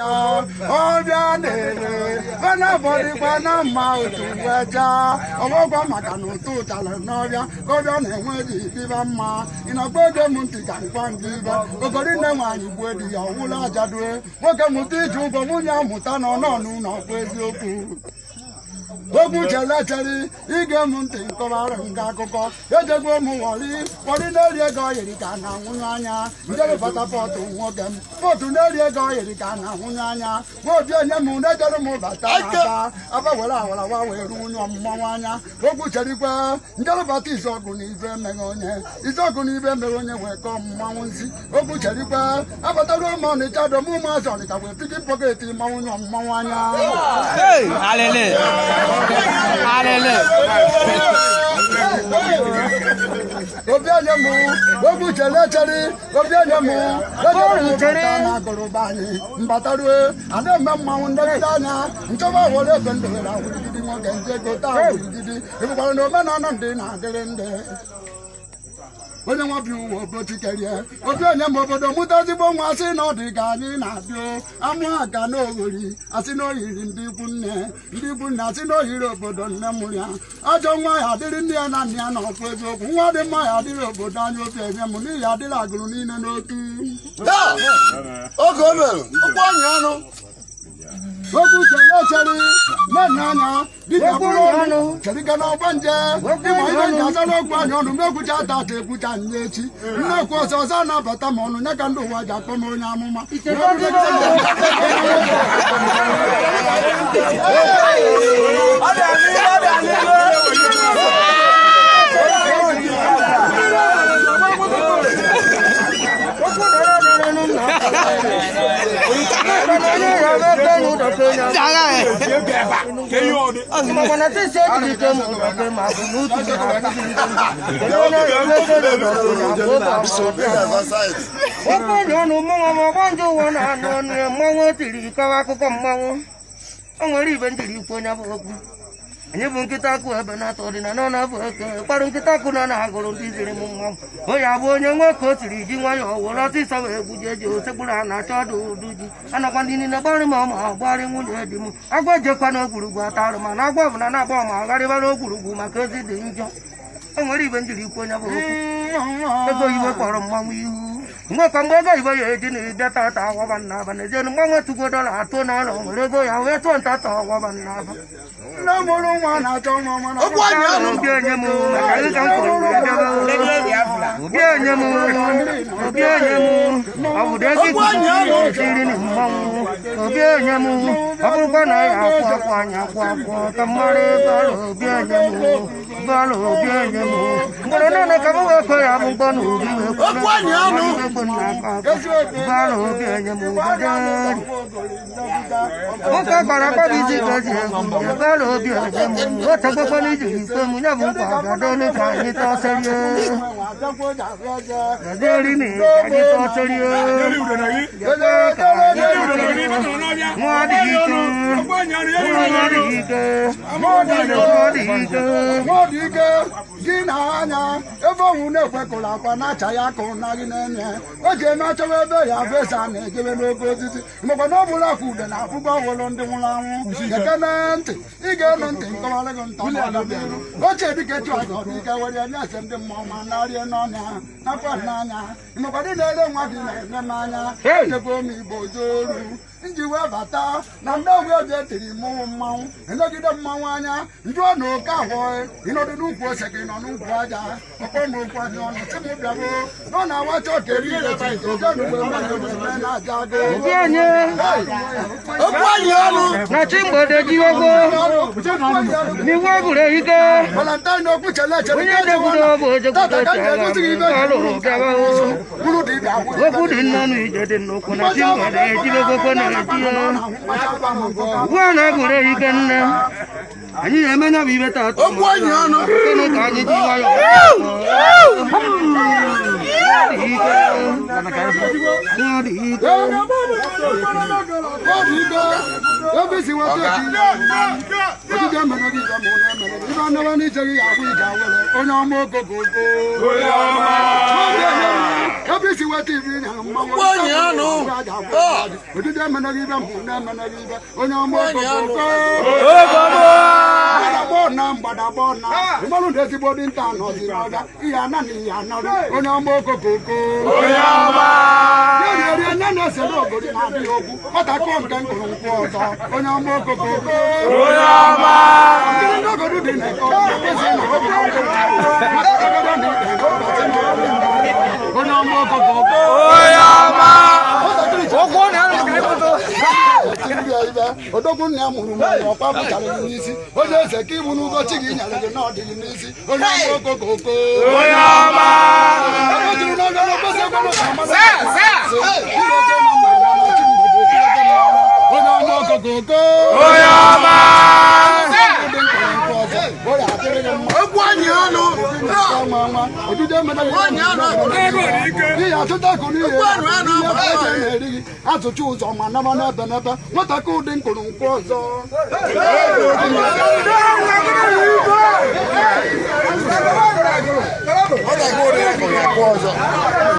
wechaa ọbịa na-ere ọnabọdịkwa na mma otu wechaa ọgbọgwa maka na ụtụ ụtara n'ọbịa ka ọbịa na-enwe ji dịba mma. Ị na-agba ego m ntị ka nkwa ndị ibe ogori nne nwaanyị gbuo di ya ọwụla ajadue nwoke mụta iji ụgwọ nwunye amụta nọ n'ọnụ na ọkwa eziokwu. Okwu chere chere ige m ntị nkọwara m gị akụkọ. Ejegwo m Warri. Warri na-eri ego yiri ka a na-anwụnye anya. Njere bata port, nwoke m, port na-eri ego yiri ka a na-anwụnye anya. Nwaobi onye m na-ejere m bata aba aba were awarawa wee ruo nwunye ọmụmanwụ anya. Okwu cherikwe njere bata Izuọgụ na ibe emeghe onye Izuọgụ na ibe emeghe onye wee kọọ mmanwụ nzi. Okwu cherikwe abataruo m Ọnịcha dom ụmụazị Ọnịcha wee pickpocket mmanwụ nye ọmụmanwụ anya. Hey, alele. Alele. Obi onye mụ okwu chere chere obi onye mụ ejere m bata na agụrụba anyị mbatarue a na-eme mmanwụ ndegide anya nchọba were ebe ndewere awụrigidi nwoke nje gote awụrigidi ịbụkwara na omenala ndị na-adịrị ndị onye nwa bi ụwa obochikerie obi onye ma obodo mụta ezigbo nwa sị na ọ dị ka anyị na-abịa amụ aka n'oghori asị na oyiri ndị ikwu nne, ndị ikwu nne asị na oyiri obodo nne mụrụ ya. Ajọ nwa ya adịrị nne ya na nna ya na ọkwa eziokwu. Nwa dị mma ya adịrị obodo anyị. Obi enye m n'ihi adịrị agụrụ niile n'otu. Oge o mere ụkwụ anyị ọnụ. Okwu chere chere nne anya dibịa bụrụ ọnụ cherika na ọgba nje ịma ibe nji azara okwu anyị ọnụ m ekwucha tata ekwucha nye echi nnekwu ọzọ ọzọ anabata m ọnụ nye ka ndị ụwa ji akpọ m onye amụma. Okenye ọnụ mmanwụ ma ọgba nje ụwa na-anụ ọnụ ya mmanwụ etiri kọwa akụkọ mmanwụ o nwere ibe njiri ikwu onye bụ okwu anyị bụ nkịta akụ ebe na-atọ ọdịnala ọ na-abụ eke kparụ nkịta akụ na na-agụrụ ndị ziri m mmanwụ onye abụ onye nwoke o tiri ji nwayọọ were ọsịsọ wee gbuje ji osekpuru a na-achọ ọdụ ụdụ ji anakwa ndị niile gbarị ma ọma gbarị nwunye di m agwọ jekwa n'ogwurugwu atarụ mana agwọ ọbụla na-agba ọma agharịbara ogwurugwu maka ozi dị njọ o nwere ibe njiri ikwu onye bụ okwu ego iwe kpọrọ mmanwụ ihu nwekwa mgbe ego ibe ya eji na ịbịa tata awọba nna aba n'ezienu mmanwụ tụgo dọla atụ n'ọlọ nwere ego ya wee tụọ ntata ọwọba nna aba. Nne mụrụ nwa na-achọ nwa mana Okwu anyị ọnụ. Obi onye m maka ịka m kwuru bịaba obi onye m obi onye m ọ bụ ego Okwu anyị ọnụ. ikuku tiri na mmanwụ obi onye m ọ bụrụkwa na ya akwụ akwụ anyị akwụ akwụ ka mmadụ bọọlụ obi onye m bọọlụ obi onye m mgbere naanị ka m wee kwe ya bụ mgbọ na obi wee kwe Okwu anyị ọnụ. bọọlụ obi onye m gbaderi nwoke gbara akpaba isi ka eji egwu bọọlụ obi onye m otegbekwe n'iji ikpe m ya bụ nkwa bịado ka anyị tọọ serie gazieri na ka anyị tọọ serie nwa dị ike nwa dị ike nwa dị ike. Nwadị ike gị na anya ebe ọnwụ na-ekwekọrọ akwa na-acha ya akụ na gị na-enye o ji eme achọwa ebe ya fesa na-ejebe n'oge osisi makwa na ọ bụla akwa ude na afụgo ọhụrụ ndị nwụrụ anwụ ekene ntị ị ga-enu ntị nkọwara gị ntọ n'ọdịnihu ochie dịka etu aja ọ dịka were nye ese ndị mmụọ ma narie n'ọnya nakwa n'anya makwa ndị na-ere nwa gị na-ene m anya echekwa m igbo zoru nji wee bata na ndị ogbe obi etiri mụnwụ mmanwụ elegide mmanwụ anya njụọ na oke ahụ ịnọdụ n'ukwu ose ka ị nọ n'ukwu aja ọkpọ m okwu anya ọnụ sị m bịago na ọ na-awacha ọka eri eme na-aja agụ. Obi onye Okwu anyị ọnụ. Na chi mgbede jiwego n'iwu ọbụla ehike Valentine okwu chele chere onye dekwudo bụ ojekwudo bụrụ dibịa okwu dị nnọnụ ije dị nnukwu na chi mgbede ejibegokwe na-eji ya ugbu a na-agụrụ ehike nne anyị na-eme nya bụ ibe tata. Okwu anyị ọnụ. Gịnị ka anyị ji nwayọọ ike ike? Ebe isi nweta ojije mere gị ije ma ọ na-emere gị ibe anara n'ije gị ya abụ ije awere onye ọma ogogogo. Ebe isi weta ibe nyere mmanwụ. Okwu anyị ọnụ. Odide emeneghị ibe mpụ na-emeneghị ibe onye ọma Okwu anyị ọnụ. okokoko. Mgbadagbo na mgbadagbo na mgbalụ na ezigbo dinta nọzi n'ọga ihe ana na ihe anọrọ onye ọma okokoko. Onye ọma. Eri eri onye na-esere ogori na-adịghị okwu ọtakọ nke nkụrụ nkwụ ọzọ onye ọma okokoko. Onye ọma. Ndị ndọgọdụ dị na eke ọma kwesịrị na obi ọkụ maka ọgọdọ na ikpe nke ụbọchị na ọbịa onye ọma okokoko. Onye ọma. Ụkwụ odogwu nna ya mụrụ mmadụ ọkwa bụchara gị n'isi onye eze ka ịbụ n'ụbọchị gị nyere gị na ọdịghị n'isi onye ọma okokoko. Onye ọma. Ebe juru n'ọbịa na okwesị ekwere ka mmadụ onye ọma okokoko. Onye ọma. Okwu anyị ọnụ. Ihe atụta akụ n'ihe ihe na-eri gị atụcha ụzọ ma naba n'ebe n'ebe nwataka ụdị nkụrụ nkwụ ọzọ. Ọ ga-agụ ụdị akụ ya akụ ọzọ.